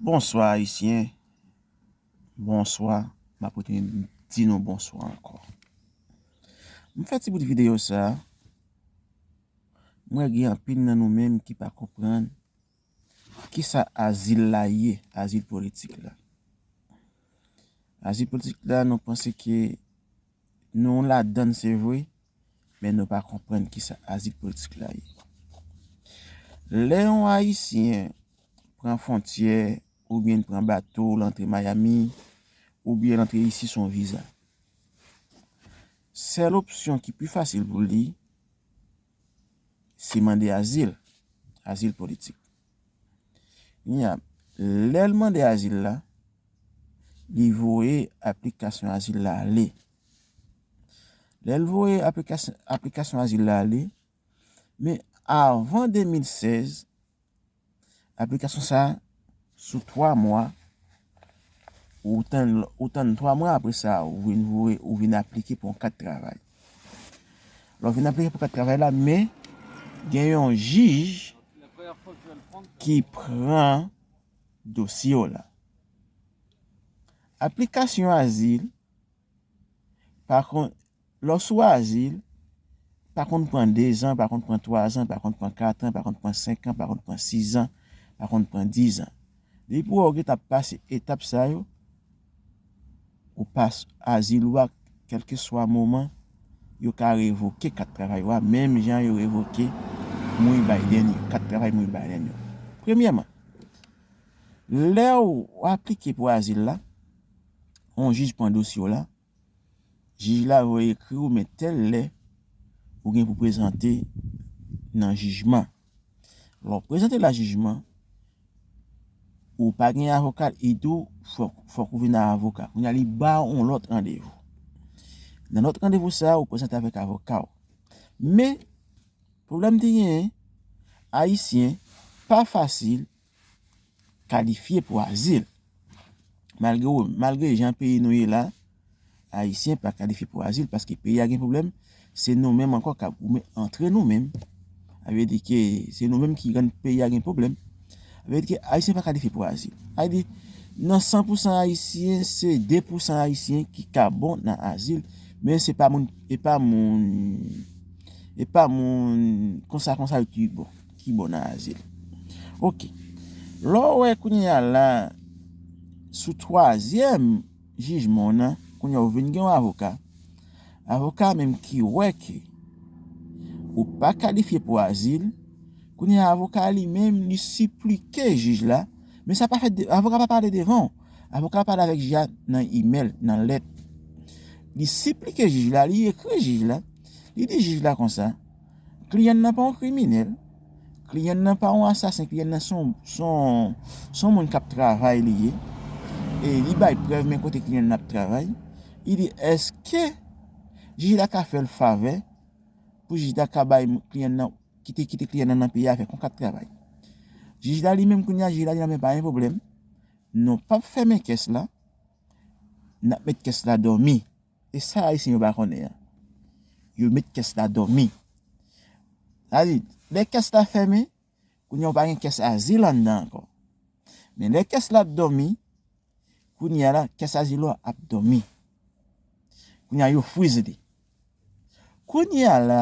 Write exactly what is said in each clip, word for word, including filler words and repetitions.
Bonswa, Ayisyen. Bonswa. M ap retounen di nou bonswa ankò. M fè ti bout videyo sa a. M wè gen anpil nan nou menm ki pa konprann kisa azil la ye, azil politik la. Azil politik la, nou panse ke nou ladann, se vre, men nou pa konprann kisa azil politik la ye. Lè yon Ayisyen pran fwontyè, oubyen l pran bato, l antre Miami, oubyen l antre isi sou yon viza, sèl opsyon ki pi fasil pou li, se mande azil, azil politik. Kounye a, lè l mande azil la, li voye aplikasyon azil la ale. Lè l voye aplikasyon, aplikasyon azil la ale, men avan de mil sèz, aplikasyon sa a, sou twa mwa, ou tann, ou tann twa mwa apre sa, ou vin voye, ou vin aplike pou yon kat travay. Lè w vin aplike pou kat travay la, men gen yon jij ki pran dosye w la. Aplikasyon azil, pa konn, lè w sou azil, pa konn pran dezan, pa konn pran twazan, pa konn pran katran, pa konn pran senkan, pa konn pran sizan, pa konn pran dizan. Depi w wè w gentan pase etap sa yo, ou pas azil ou a, kèlkeswa moman, yo ka revoke kat travay ou a, menm jan yo revoke Mouy Biden yo, kat travay Mouy Biden yo. Premyèman, lè w aplike pou azil la, yon jij pran dosye w la, jij la voye ekri w, men tèl lè ou gen pou prezante nan jijman. Lè w prezante la jijman, ou pa gen avoka, li di w fòk, fòk ou vin ak avoka. Kounye a, li ba w yon lòt randevou. Nan lòt randevou sa a, ou prezante avèk avoka w. Men, pwoblèm te genyen, Ayisyen pa fasil kalifye pou azil. Malgre, malgre jan peyi nou ye la, Ayisyen pa kalifye pou azil paske peyi a gen pwoblèm. Se nou menm ankò k ap goumen antre nou menm. Sa vle di ke se nou menm ki rann peyi a gen pwoblèm. Sa vle di ke Ayisyen pa kalifye pou azil. Sa vle di, nan san pou san Ayisyen, se de pou san Ayisyen ki ka bon nan azil. Men se pa moun, e pa moun, e pa moun konsa konsa yo ki bon, ki bon nan azil. Oke. Lè w wè kounye a la, sou twazyèm jijman w nan, kounye a ou vin gen yon avoka. Avoka a menm ki wè ke ou pa kalifye pou azil, kounye a avoka a li menm, li siplike jij la, men sa pa fèt, de- avoka pa pale devan w. Avoka a pale avèk jij la nan imèl, nan lèt. Li siplike jij la, li ekri jij la, li di jij la konsa, kliyan nan pa yon kriminèl, kliyan nan pa yon asasen, kliyan nan se yon, se yon, se yon moun k ap travay li ye. E li bay prèv men kote kliyan nan ap travay. Li di, èske jij la ka fè l favè pou jij la ka bay kliyan nan, kite, kite kliyan nan nan peyi a fè yon kat travay? Jij la li menm kounye a, jij la di nan men pa gen pwoblèm. Nou p ap fèmen kès la, n ap met kès la dòmi. E sa Ayisyen yo pa konnen an. Yo met kès la dòmi. Sa di, lè kès la fèmen, kounye a ou pa gen kès azil anndan ankò. Men lè kès la ap dòmi, kounye a la, kès azil ou a ap dòmi. Kounye a yo friz li. Kounye a la,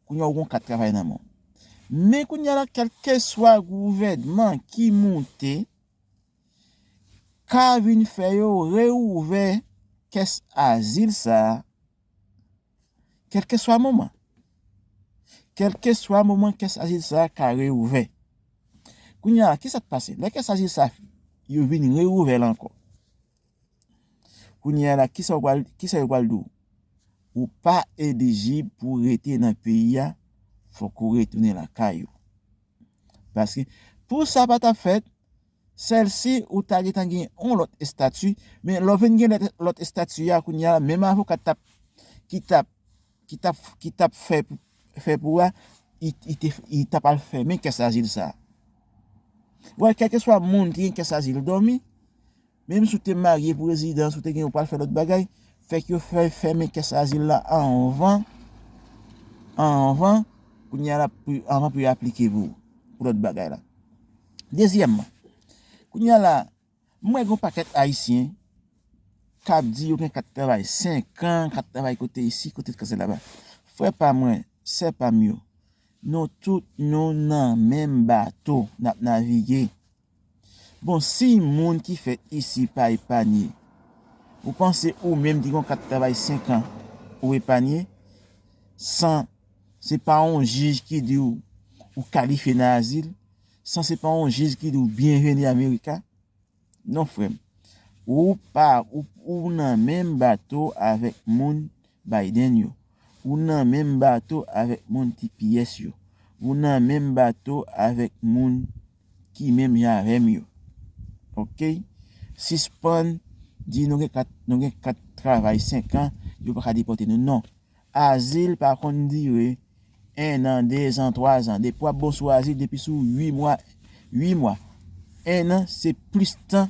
kounye a ou gon kat travay nan men w. Men kounye a la, kèlkeswa gouvènman ki moute, ka vin fè yo reouvè kès azil sa a, kèlkeswa moman. Kèlkeswa moman kès azil sa a ka reouvè. Kounye a, kisa k pase? Lè kès azil sa a, yo vin reouvè l ankò. Kounye a la, kisa yo pral, kisa yo pral di w? Ou pa elijib pou rete nan peyi a, fòk ou retounen lakay ou. Paske pou sa pa t ap fèt, sèl si ou ta gentan gen yon lòt estati, men lè w vin gen lòt, lòt estati a, kounye a, menm avoka t ap, ki t ap, ki t ap, ki t ap fè, fè pou a, li, li te, li t ap al fèmen kès azil sa a. Wè, kèlkeswa moun ki gen kès azil dòmi, menm si w te marye pou rezidan, si w te gen, ou pral fè lòt bagay, fèk yo fè, fèmen kès azil la anvan, anvan, kounye a la, pou, anvan pou yo aplike pou, pou lòt bagay la. Dezyèmman, kounye a la, M wè gen yon pakèt Ayisyen k ap di yo gen kat travay senk an, kat travay kote isi, kote kazèk laba. Frè pa mwen, sè pa m yo, nou tout nou nan menm bato n ap navige. Bon, si moun ki fèt isi pa epanye, ou panse ou menm ki gen yon kat travay senk an, ou epanye, san se pa yon jij ki di w ou kalifye nan azil, san se pa yon jij ki di w byenveni Amerika? Non, frè m. Ou pa, ou, ou nan menm bato avèk moun Biden yo. Ou nan menm bato avèk moun T P S yo. Ou nan menm bato avèk moun ki menm jan avè m yo. Oke? Sispann di nou gen kat, nou gen kat travay senk an, yo pa ka depòte nou. Non. Azil pa konn dire en an, de zan, twa zan. Depi w ap bon sou azil, depi sou uit mwa, uit mwa. En an, se plis tan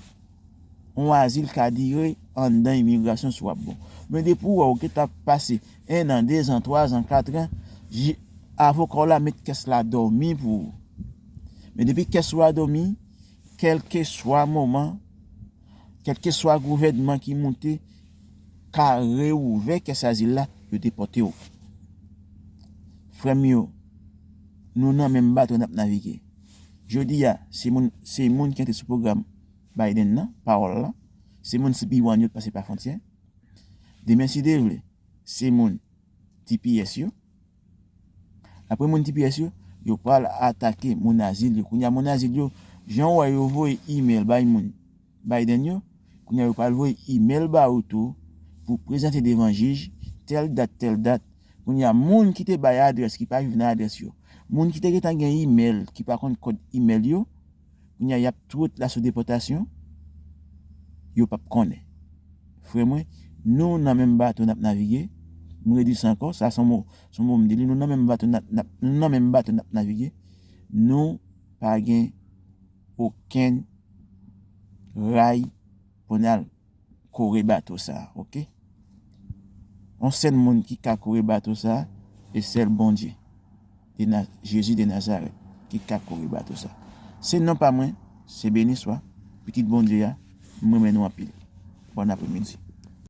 yon azil ka dire anndan imigrasyon si w ap bon. Men depi w wè w gentan ap pase en an, de zan, twa zan, kat an, ji-, avoka w la met kès la dòmi pou ou. Men depi kès ou a dòmi, kèlkeswa moman, kèlkeswa gouvènman ki moute, ka reouvè kès azil la, yo depòte w. Frè m yo, nou nan menm bato n ap navige. Jodi a, se moun, se moun ki antre sou pwogram Biden nan, pawòl la. Se moun C B one yo t pase pa fwontyè. Demen, si Dye vle, se moun T P S yo. Apre moun T P S yo, yo pral atake moun azil yo. Kounye a, moun azil yo, jan w wè yo voye imèl bay moun Biden yo, kounye a, yo pral voye imèl ba ou tou pou prezante devan jij, tèl dat, tèl dat. Kounye a, moun ki te bay adrès, ki pa viv nan adrès yo, moun ki te gentan gen imèl, ki pa konn kòd imèl yo, kounye a, y ap tout la sou depòtasyon, yo p ap konnen. Frè mwen, nou nan menm bato n ap navige. M redi sa ankò, sa se yon mo, se yon mo m di li, nou nan menm bato n ap, n ap, nou nan menm bato n ap navige. Nou pa gen okenn ray pou n al kore bato sa a, oke? Yon sèl moun ki ka kore bato sa a, e sèl Bondye, de Na-, Jezi de Nazarèt, ki ka kore bato sa a. Se non pa mwen, se Beniswa, pitit Bondye a, m renmen nou anpil. Bòn apremidi.